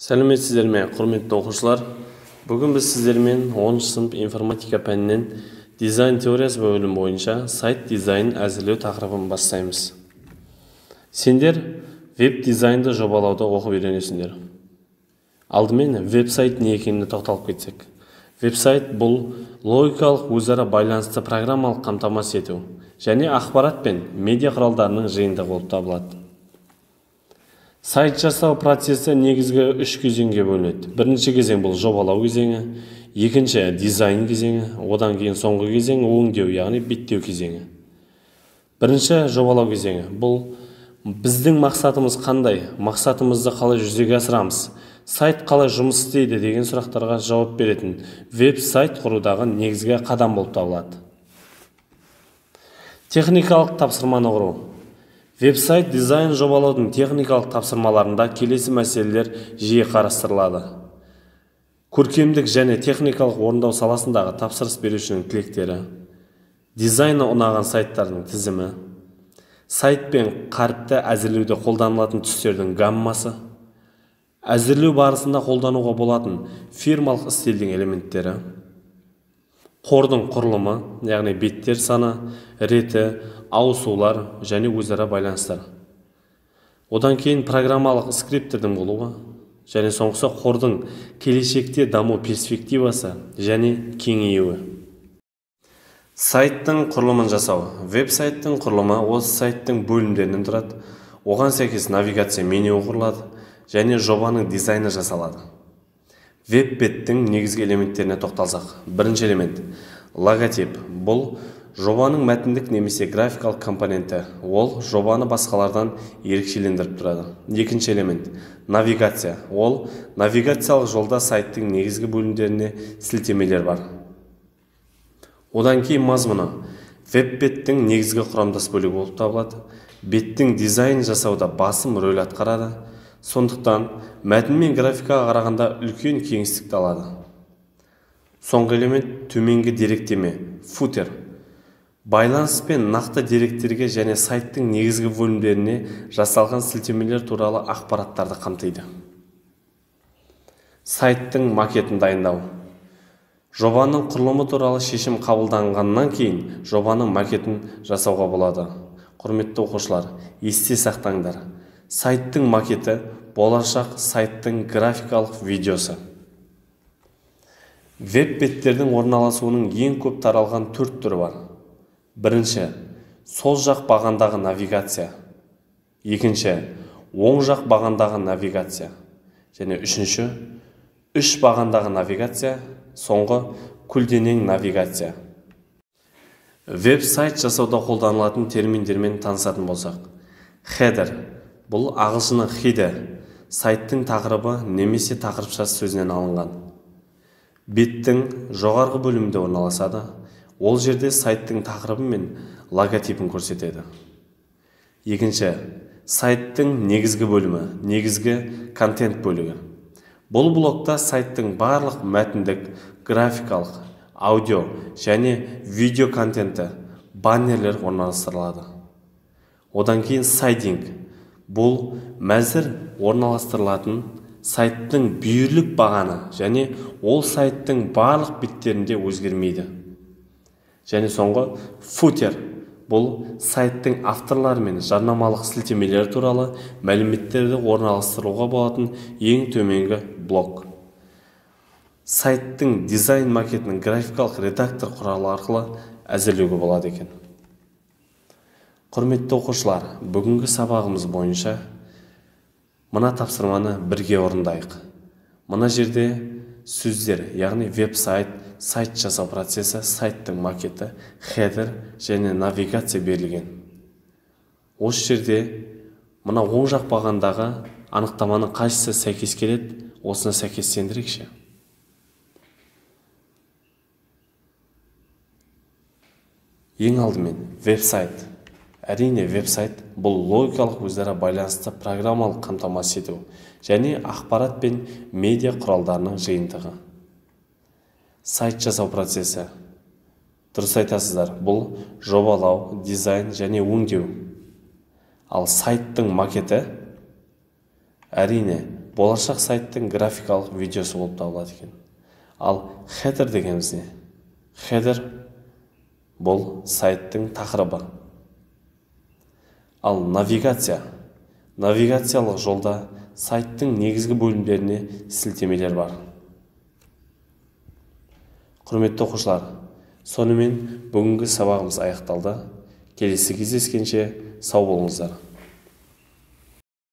Сәлеметсіздер ме, құрметті оқушылар! Бүгін біз сіздермен 10 сынып информатика пәнінен дизайн теориясы бөлімі бойынша сайт дизайнын әзірлеу тақырыбын бастаймыз. Сендер веб-дизайнды жобалауды оқып үйренесіңдер. Алдымен веб-сайт не екеніне тоқталып кетсек. Веб-сайт бұл логикалық өзара байланысты программалық қамтамасыз ету және ақпарат пен медиа құралдарының жиынтығы болып табылады. Сайт жасау процесі негізгі үш кезеңге бөлінеді. Бірінші кезең бұл жобалау кезеңі, екінші дизайн кезеңі, одан кейін соңғы кезең өңдеу, яғни беттеу кезеңі. Бірінші жобалау кезеңі. Бұл біздің мақсатымыз қандай, мақсатымызды қалай жүзеге асырамыз, сайт қалай жұмыс істейді деген сұрақтарға жауап беретін веб-сайт құрудағы негізгі қадам болып табылады. Техникалық тапсырманы құру. Веб-сайт дизайн жобалаудың техникалық тапсырмаларында келесі мәселелер жиі қарастырылады. Көркемдік және техникалық орындау саласындағы тапсырыс берушінің тілектері, дизайны ұнаған сайттардың тізімі, сайт пен қаріпті әзірлеуде қолданылатын түстердің гаммасы, әзірлеу барысында қолдануға болатын фирмалық стильдің элементтері, қордың құрылымы, яғни беттер саны, реті, ауысулар және өзара байланыстар. Одан кейін программалық скрипттердің болуы және соңғысы қордың келешекте даму перспективасы және кеңеюі. Сайттың құрылымын жасау. Веб-сайттың құрылымы осы сайттың бөлімдерінен тұрады. Оған сәйкес навигация менюі құрылады және жобаның дизайны жасалады. Веб-беттің негізгі элементтеріне тоқталсақ. Бірінші элемент логотип. Бұл жобаның мәтіндік немесе графикалық компоненті. Ол жобаны басқалардан ерекшелендіріп тұрады. Екінші элемент навигация. Ол навигациялық жолда сайттың негізгі бөлімдеріне сілтемелер бар. Одан кейін мазмұны. Веб-беттің негізгі құрамдас бөлігі болып табылады. Беттің дизайн жасауда басым рөл атқарады. Сондықтан мәтін мен графикаға қарағанда үлкен кеңістікті алады. Соңғы элемент төменгі деректеме, футер. Байланыс пен нақты деректерге және сайттың негізгі бөлімдеріне жасалған сілтемелер туралы ақпараттарды қамтиды. Сайттың макетін дайындау. Жобаның құрылымы туралы шешім қабылданғаннан кейін жобаның макетін жасауға болады. Құрметті оқушылар, есте сақтаңдар. Сайттың макеті болашақ сайттың графикалық видеосы. Веб-беттердің орналасуының ең көп таралған төрт түрі бар. Бірінші, сол жақ бағандағы навигация. Екінші, оң жақ бағандағы навигация. Және үшінші, үш бағандағы навигация, соңғы көлденең навигация. Веб-сайт жасауда қолданылатын терминдермен танысатын болсақ. Header. Бұл ағылшынның header, сайттың тақырыбы немесе тақырыпшасы сөзінен алынған. Беттің жоғарғы бөлімінде орналасады. Ол жерде сайттың тақырыбы мен логотипін көрсетеді. Екінші, сайттың негізгі бөлімі, негізгі контент бөлігі. Бұл блокта сайттың барлық мәтіндік, графикалық, аудио және видео контенті, баннерлер орналастырылады. Одан кейін сайдинг. Бұл мәзір орналастырылатын сайттың бүйірлік бағаны және ол сайттың барлық беттерінде өзгермейді. Және соңғы футер. Бұл сайттың авторлары мен жарнамалық сілтемелері туралы мәліметтерді орналастыруға болатын ең төменгі блок. Сайттың дизайн макетін графикалық редактор құралы арқылы әзірлеуге болады екен. Құрметті оқушылар, бүгінгі сабағымыз бойынша мына тапсырманы бірге орындайық. Мына жерде сөздер, яғни веб-сайт, сайт жасау процесі, сайттың макеті, хедер және навигация берілген. Осы жерде мына оң жақ бағандағы анықтаманың қайсысы сәйкес келеді, осыны сәйкестендірейікші. Ең алдымен веб-сайт. Әрине, веб-сайт бұл логикалық өзара байланысты программалық қамтамасыз ету және ақпарат пен медиа құралдарының жиынтығы. Сайт жасау процесі. Дұрыс айтасыздар, бұл жобалау, дизайн және өңдеу. Ал сайттың макеті, әрине, болашақ сайттың графикалық видеосы болып табылады екен. Ал хедер дегеніміз не? Хедер бұл сайттың тақырыбы. Ал навигация. Навигациялық жолда сайттың негізгі бөлімдеріне сілтемелер бар. Құрметті оқушылар, сонымен бүгінгі сабағымыз аяқталды. Келесі кездескенше сау болыңыздар.